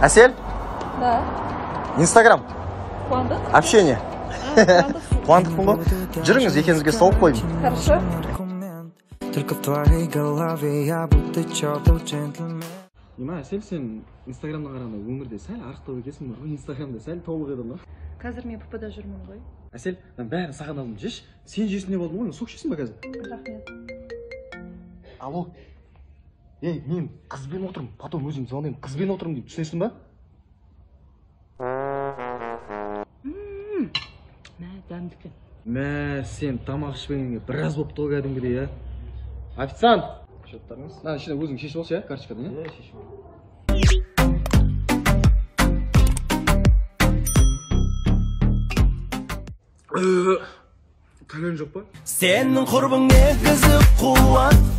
Әсел? Да. Инстаграм. Қуандық. Общение. Қуандықпын ғой. Жүріңіз, екеумізге стол қойдым. Хорошо. Только в твоей голове я будто чертов джентльмен. Нима, Әсел, сен Инстаграмнан қарағанда өмірде сәл арықтау екенсің ғой. Инстаграмда сәл толық едің ғой. Қазір мен ПП-да жүрмін ғой. Әсел, мен бәрін саған алдым, жеші. Сен жейсің деп алдым ғой, сок ішесің ба қазір? Рахмет. Алло. Ей, мен қызбен отырмын, потом өзім звондаймын, қызбен отырмын деп түсінесің ба? Мә, дәмді екен. Мә, сен тамақ ішпегенге біраз болыпты ғой кәдімгідей, ә? Официант! Счеттарыңыз. Мына ішінде өзің шешіп алшы, ә, карточкадан, иә? Иә, шешіп ал. Кальян жоқ па? Сенің құрбың негізі қуат.